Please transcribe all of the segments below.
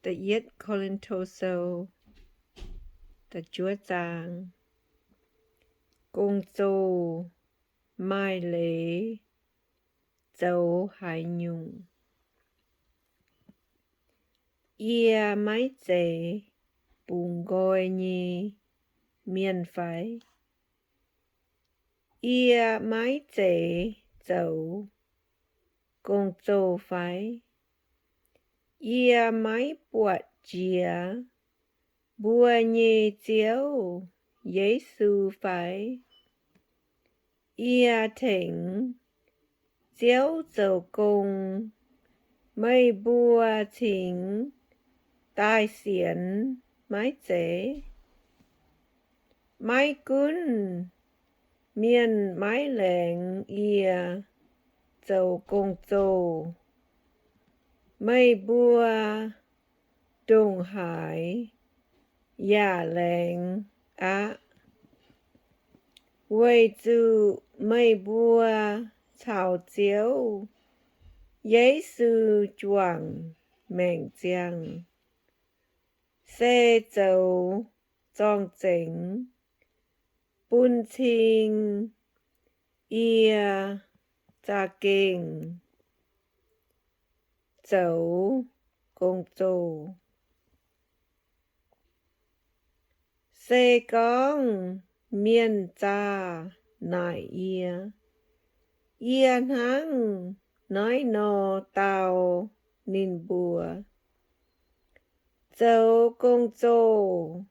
Da'yietv Ko^lin^to Sou, da'juov zaang. Gong-zoh maaih leiz zoux haaix nyungc? Yie maiv zeiz bungx nqoi nyei mienh fai? Yie maiv zeiz zoux gong-zoh fai? Yie maiv buatc jiex mbuo nyei Ziouv Yesu fai? Yie tengx Ziouv zoux gong, meih mbuo cingx daaih sienx maiv zeiz? Maiv gunv mienh maiv laengz yie zoux gong-zoh, meih mbuo ndongc haaix yaac laengz aqv, weic zuqc meih mbuo caux Ziouv Yesu juangc maengc ziangh, se zoux zorng-zengx bun cing yie za'gengh zoux gong-zoh. Se gorngv mienh zaah naaic yie, yie hnangv naaiv nor dau ninh mbuo, zoux gong-zoh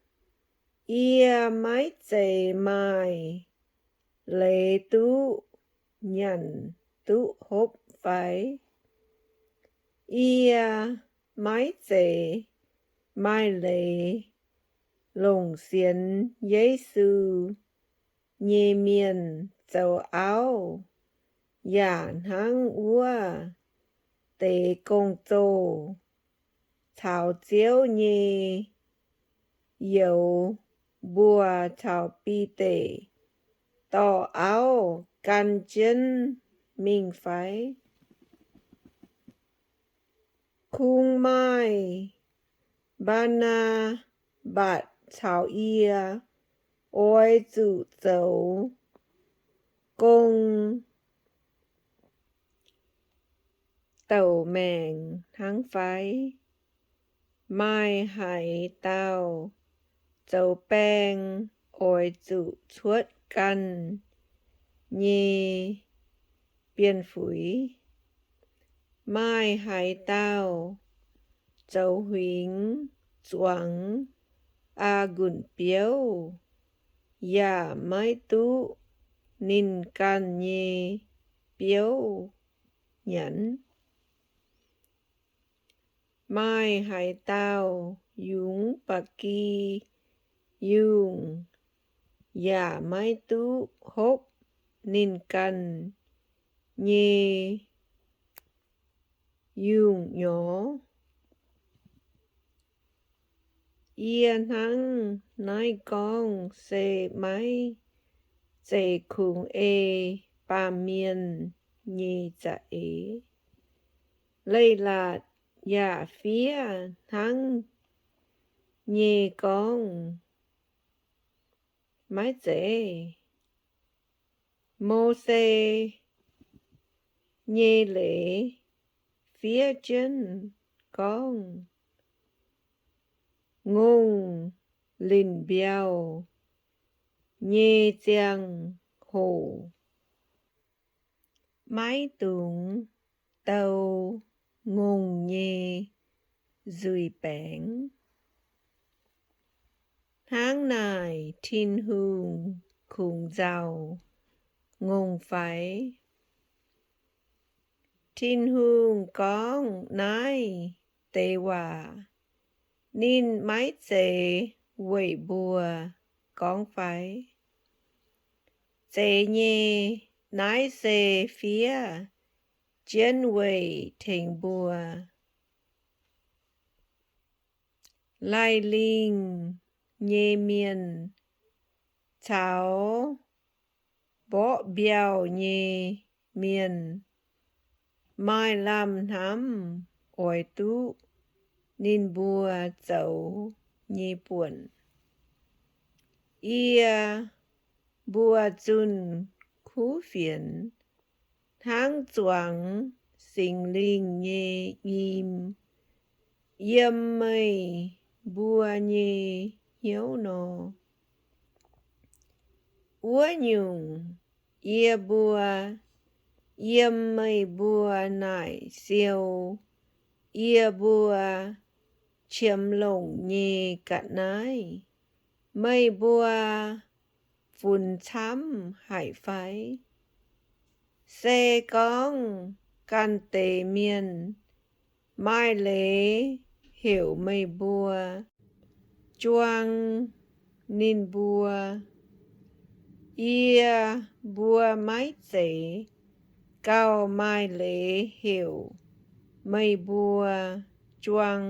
yie maiv zeiz maaih leiz duqv nyanc duqv hopv fai? Yie maiv zeiz maaih leiz longc sienx Yesu nyei mienh zoux auv, yaac hnangv wuov deix gong-zoh caux Ziouv nyei youz mbuo caux Bide dorh auv gan jienv mingh fai? Kungx maaih Mbaa^naa^mbatc caux yie oix zuqc zoux gong douc maengc hnangv fai? Maaih haaix dauh zoux baeng oix zuqc cuotv ganh nyei bienh fuix? Maaih haaix dauh zoux huingx zuangx aa^ngunc biouv yaac maiv duqv ninh ganh nyei biouv nyanc? Maaih haaix dauh yungz ba'gi yungh yaac maiv duqv hopv ninh ganh nyei yungh nyorx? Yie hnangv naaiv gorngv se maiv zeiz kungx ei baamh mienh nyei za'eix. Leiz-Latc yaac fiev hnangv nyei gorngv, maiv zeiz? Mose nyei leiz fiev jienv gorngv, ngongh linc mbiauh nyei ziangh hoc maiv dungx dou ngongh nyei nzuih baengx. Hnangv naaic Tin-Hungh kungx nzauh ngongh fai? Tin-Hungh gorngv naaiv deix waac, ninh maiv zeiz weic mbuo gorngv fai? Zeiz nyei, naaiv se fiev jienv weic tengx mbuo. Laih lingh nyei mienh caux mborqv mbiauh nyei mienh maaih lamh hnamv oix duqv ninh mbuo zoux nyei buonc. Yie mbuo zunh kuv fienx hnangv zuangx Singx Lingh nyei nyim yiem meih mbuo nyei hnyouv nor. Wuov nyungc, yie mbuo yiem meih mbuo naaic siou yie mbuo qiemx longc nyei ga'naaiv, meih mbuo funx camv haic fai? Se gorngv ganh deix mienh maaih leiz heuc meih mbuo juang ninh mbuo, yie mbuo maiv zeiz gauh maaih leiz heuc meih mbuo juang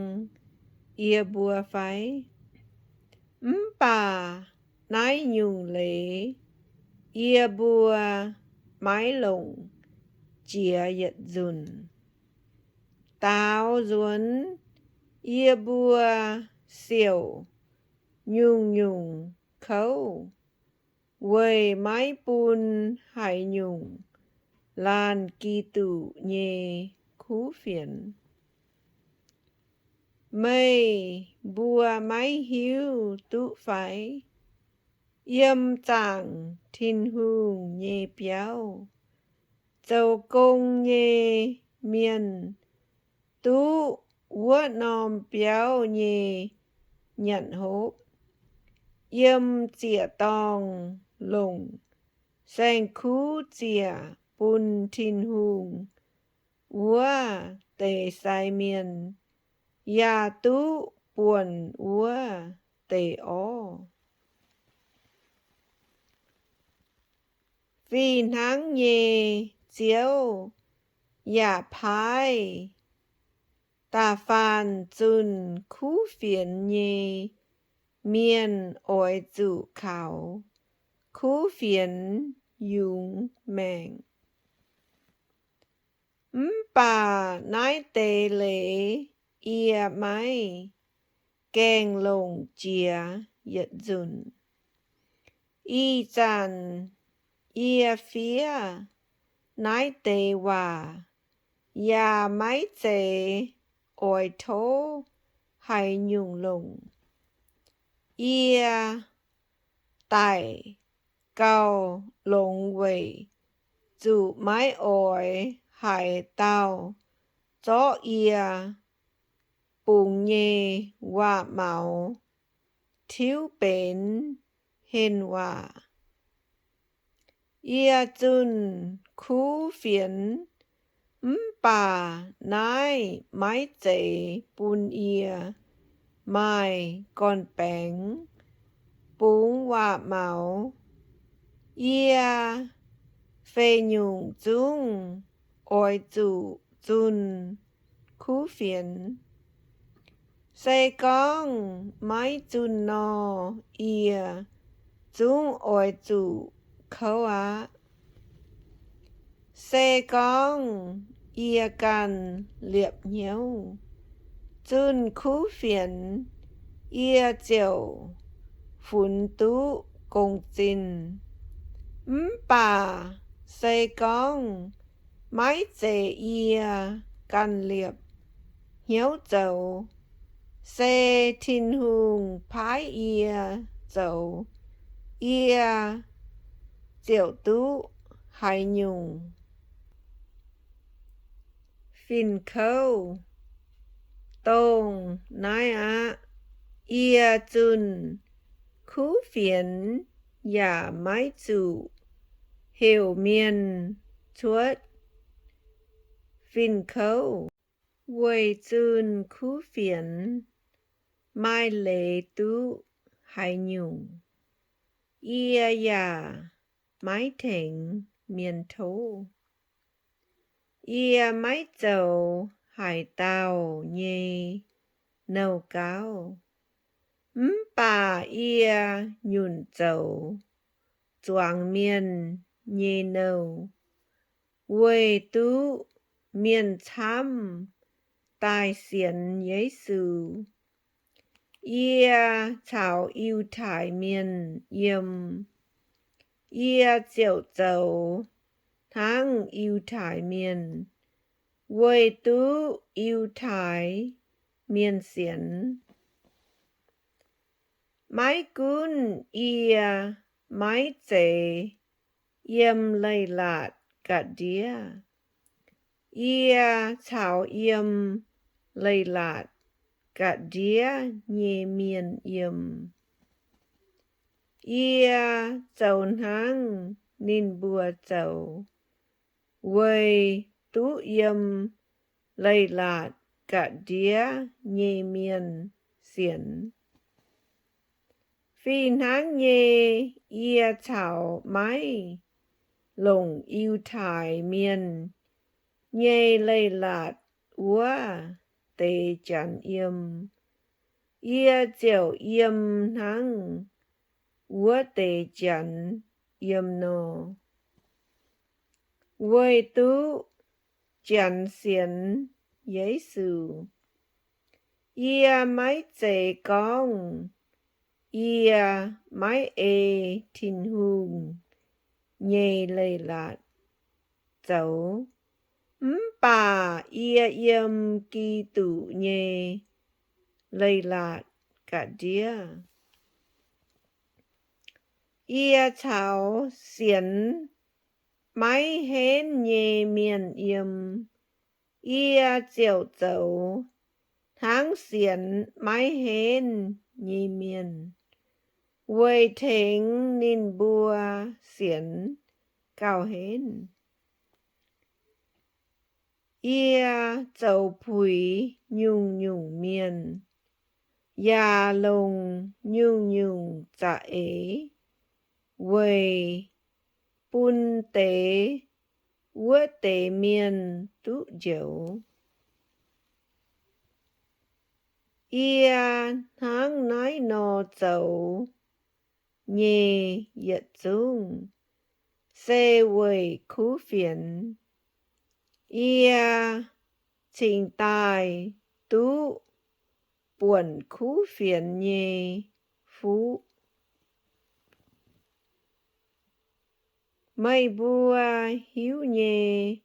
yie mbuo fai? Mv baac naaiv nyungc leiz yie mbuo maiv longc jiex yietc nzunc. Daaux nzuonx yie mbuo siouc nyungc-nyungc kouv weic maiv bun haaix nyungc laanh Giduc nyei kuv fienx. Meih mbuo maiv hiuv duqv fai? Yiem zaangc Tin-Hungh nyei biauv, zoux gong nyei mienh duqv wuov norm biauv nyei nyanc hopv. Yiem ziec-dorngh longc saeng-kuv ziec bun Tin-Hungh wuov deix sai mienh yaac duqv buonc wuov deix orv. Fih hnangv nyei, Ziouv yaac paaiv da'faanh zunh kuv fienx nyei mienh oix zuqc kaux kuv fienx yungz maengc. Mv baac naaiv deix leiz yie maiv gaengh longc jiex yietc nzunc. Ih zanc yie fiev naaiv deix waac yaac maiv zeiz oix tov haaix nyungc longc. Yie daic gauh longx weic zuqc maiv oix haaix dauh zorqv yie bungx nyei waac-maux tiuv benx henh waac. Yie zunh kuv fienx, mv baac naaiv maiv zeiz bun yie maaih gorn-baengx bungx waac-maux. Yie feix nyungc zungv oix zuqc zunh kuv fienx. Se gorngv maiv zunh nor, yie zungv oix zuqc kouv aqv. Se gorngv yie ganh liepc hnyouv zunh kuv fienx, yie ziouc funx duqv gong-zinh. Mv baac se gorngv maiv zeiz yie ganh liepc hnyouv zoux, se Tin-Hungh paaiv yie zoux, yie ziouc duqv haaix nyungc. Fin-kouv, dongh naaiv aqv. Yie zunh kuv fienx yaac maiv zuqc heuc mienh cuotv fin-kouv. Weic zunh kuv fienx maaih leiz duqv haaix nyungc, yie yaac maiv tengx mienh tov. Yie maiv zoux haaix dauh nyei nouh gauv, mv baac yie nyunc zoux zuangx mienh nyei nouh, weic duqv mienh camv daaih sienx Yesu. Yie caux Yiutai Mienh yiem. Yie ziouc zoux hnangv Yiutai Mienh, weic duqv Yiutai Mienh sienx. Maiv gunv yie maiv zeiz yiem Leiz-Latc Ga'ndiev, yie caux yiem Leiz-Latc Ga'ndiev nyei mienh yiem. Yie zoux hnangv ninh mbuo zoux, weic duqv yiem Leiz-Latc Ga'ndiev nyei mienh sienx. Fih hnangv nyei, yie caux maiv longc Yiutai Mienh nyei Leiz-Latc wuov deix Janx yiem, yie ziouc yiem hnangv wuov deix Janx yiem nor, weic duqv Janx sienx Yesu. Yie maiv zeiz gorngv yie maiv ei Tin-Hungh nyei leiz-latc zoux, mv baac yie yiem Giduc nyei leiz-latc ga'ndiev. Yie caux sienx maiv henv nyei mienh yiem, yie ziouc zoux hnangv sienx maiv henv nyei mienh, weic tengx ninh mbuo sienx gauh henv. Yie zoux puix nyungc-nyungc mienh, yaac longc nyungc-nyungc za'eix weic bun deix wuov deix mienh duqv njoux. Yie hnangv naaiv nor zoux nyei yietc zungv se weic kuv fienx. Yie cingx daaih duqv buonc kuv fienx nyei fuqv. Meih mbuo hiuv nyei,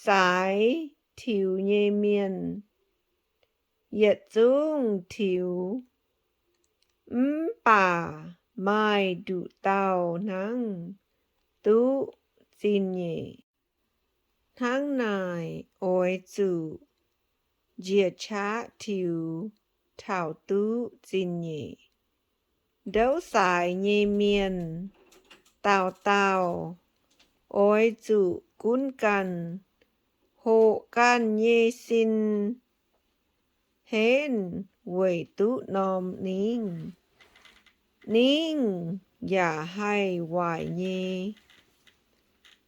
saaix tiux nyei mienh yietc zungv tiux, mv baac maaih nduqc dauh hnangv duqv zingh nyeic. Hnangv naaic, oix zuqc njiec qaqv tiux taux duqv zingh nyeic. Ndouv saaix nyei mienh dauh dauh oix zuqc gunv ganh, hoqc ganh nyei sin henv weic duqv norm ningv. Ningv yaac haih waaic nyei,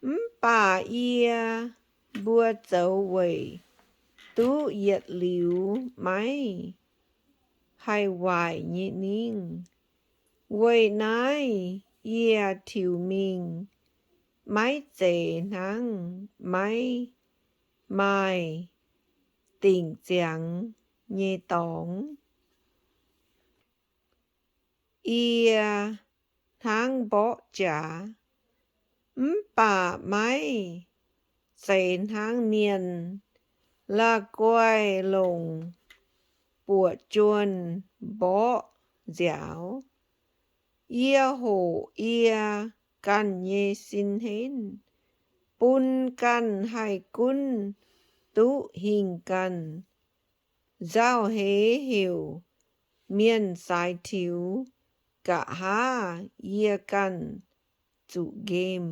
mv baac yie mbuo zoux weic duqv yietc liuz maiv haih waaic nyei ningv. Weic naaiv yie tiux mingh maiv zeiz hnangv maiv maaih dingc ziangx nyei dorngx. Yie hnangv mborqv jaax, mv baac maiv zeiz hnangv mienh la'guaih longc buoqc juonh mborqv nziaaux. Yie hoqc yie ganh nyei sin henv, bun ganh haih gunv duqv hingh ganh. Nzauh heix heuc mienh saaix tiux, nqa'haav yie ganh zuqc nqemh.